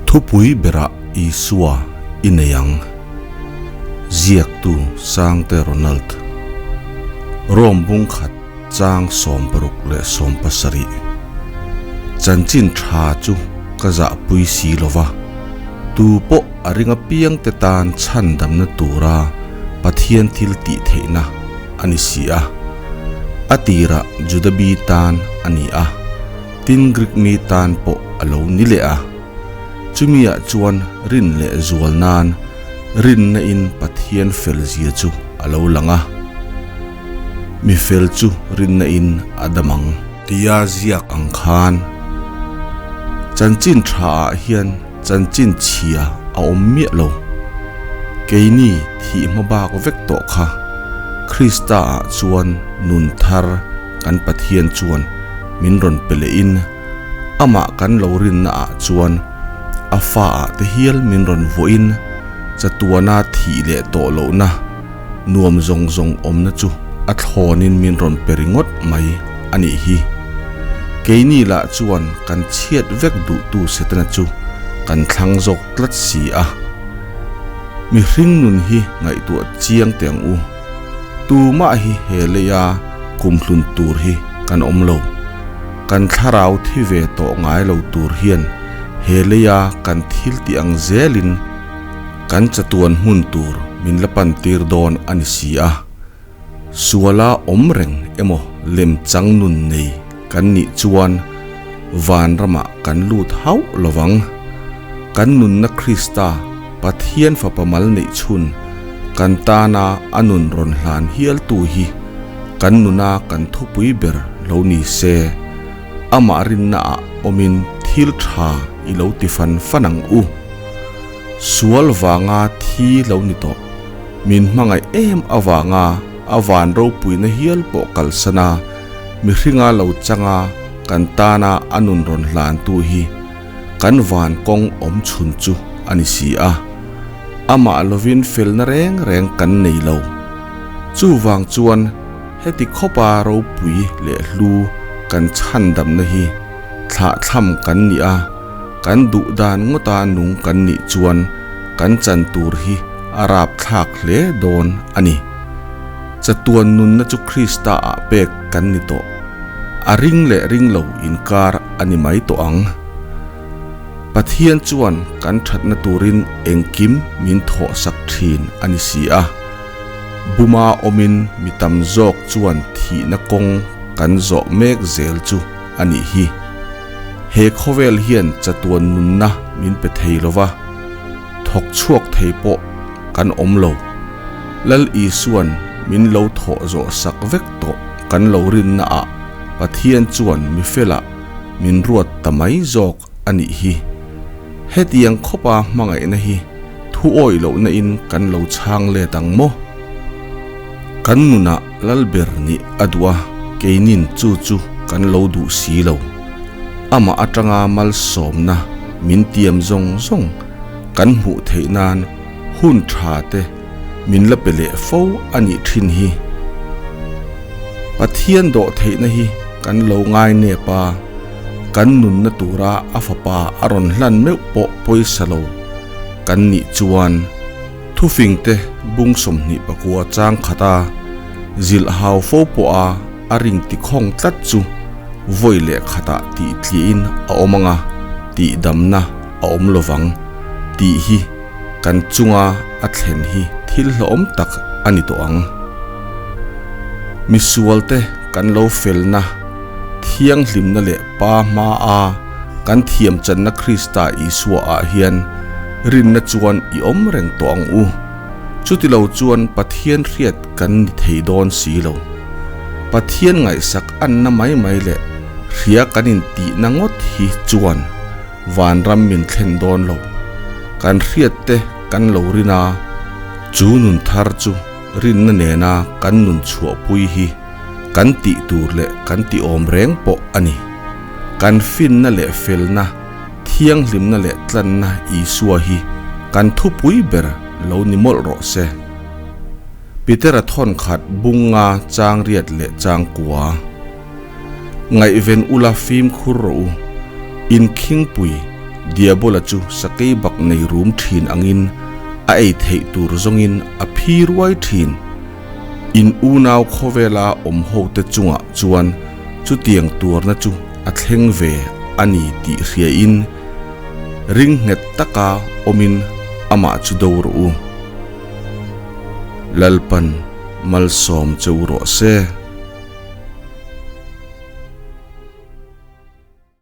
Thupui berah Isua i nei ang. Ziaktu Sangte Ronald. Rome bung khat chang 60 leh 70. Chanchin tha chu ka zahpui si lova, tu pawh a ring apiangte tan chhandamna tura Pathian thil tih theihna a ni si a. A tirah Juda bi tan a ni a, tin Greek mi tan pawh a lo ni leh a. Chumiah chuan rin leh zual nan rinna in Pathian fel zia chu a lo lang a. Mi fel chu rinna in a dam ang. Tia ziak ang khan chanchin tha ah hian chanchin chhia a awm miah lo. Keini thih hma bak vek tawh kha Krista ah chuan nun thar kan Pathian chuan min rawn pe leh in amah kan lo rinna ah chuan a fa ah te hial min rawn vuah in chatuana thih leh tawh lohna nuam zawng zawng awmna chu a thlawn in min rawn pe ringawt mai a nih hi. Keini lah chuan kan chhiat vek duhtu Setana chu kan thlang zawk tlat si a. Mihring nun hi ngaihtuah chiang teh ang u. Tumah hi he leia kumhlun tur hi kan awm lo. Kan thlarau thi ve tawh ngai lo tur hian he leia kan thil tih ang zelin kan chatuan hmun tur min la pan tir dawn a ni si a. Suala awm reng emaw lem chang nun nei kan nih chuan van ramah kan lut hauh lovang. Kan nunna Krista Pathian fapa mal neih chhun kan tana a nun rawn hlan hialtu hi kan nuna kan thupui ber lo ni se, amah rinnaah awmin thil tha i lo ti fan fan ang u. Sual vanga thi lo ni tawh, min hmangaih em avanga a van ropuina hial pawh kalsan a, mihringa lo changa kan tana a nun rawn hlantu hi kan van kawng awm chhun chu a ni si a, amah lovin felna reng reng kan nei lo. Chuvang chuan heti khawpa ropui leh hlu kan chhandamna hi thlahthlam kan nih a, kan duh dan ngawta nung kan nih chuan kan chan tur hi a rapthlak hle dawn a ni. Chatuan nunna chu Krista ah pek kan ni tawh. A ring leh ring lo inkar a ni mai tawh ang. Pathian chuan kan thatna turin engkim min thawhsak thin a ni si a. Buma awmin mi tam zawk chuan thihna kawng kan zawh mek zel chu a nih hi. He khawvel hian chatuan nunna min pe thei lova, thawk chhuak thei pawh kan awm lo. Lal Isuan min lo thawh zawh sak vek tawh kan lo rinna ah Pathian chuan mi felah min ruat ta mai zawk a nih hi. Hetiang khawpa hmangaihna hi thu awih lohna in kan lo chhang let ang maw? Kan nunah Lalber nih a duh a, keinin chu chu kan lo duh si lo. Amah atanga malsawmna min tiam zawng zawng kan hmuh theih nan hun tha te min la pe leh fo a nih thin hi. Pathian dawh theihna hi kan lo ngai nep a, kan nunna tura a fapa a rawn hlan meuh pawh pawisa lo kan nih chuan thufingte bung 24 chang khata zilh hau fo pawha a ring tikhawng tlat chu vawi leh khatah tih tliahin a awm anga tihdamna a awm lovang tih hi kan chunga a thlen hi thil hlauhawm tak a ni tawh ang. Misualte kan lo felna, thianghlimna leh Pa hmaa kan thiamchanna Krista Isua ah hian rinna chuan i awm reng tawh ang u. Chutilo chuan Pathian hriat kan ni thei dawn si lo. Pathian ngaihsak anna mai mai leh hria kan intihna ngawt hi chuan Vanram min thlen dawn lo. Kan hriat te kan lo rin a, chu nun thar chu rinna nena kan nun chhuahpui hi kan tih tur leh kan tih awm reng pawh a ni. Kan finna leh felna, thianghlimna leh tlanna Isua hi kan thupui ber lo ni mawlh rawh se. Petera thawnkhat bunga chang riat leh chang kua. Ngaihven ula fimkhur rawh u. Inkhingpui, Diabola chu sakei bak nei rum thin angin a ei theih tur zawngin a phi ruai thin. In unau khawvela awm hote chungah chuan chutiang tuarna chu a thleng ve a ni tih hriain ring nghet taka awmin amah chu do rawh u. Lalpan malsawm che u rawh se.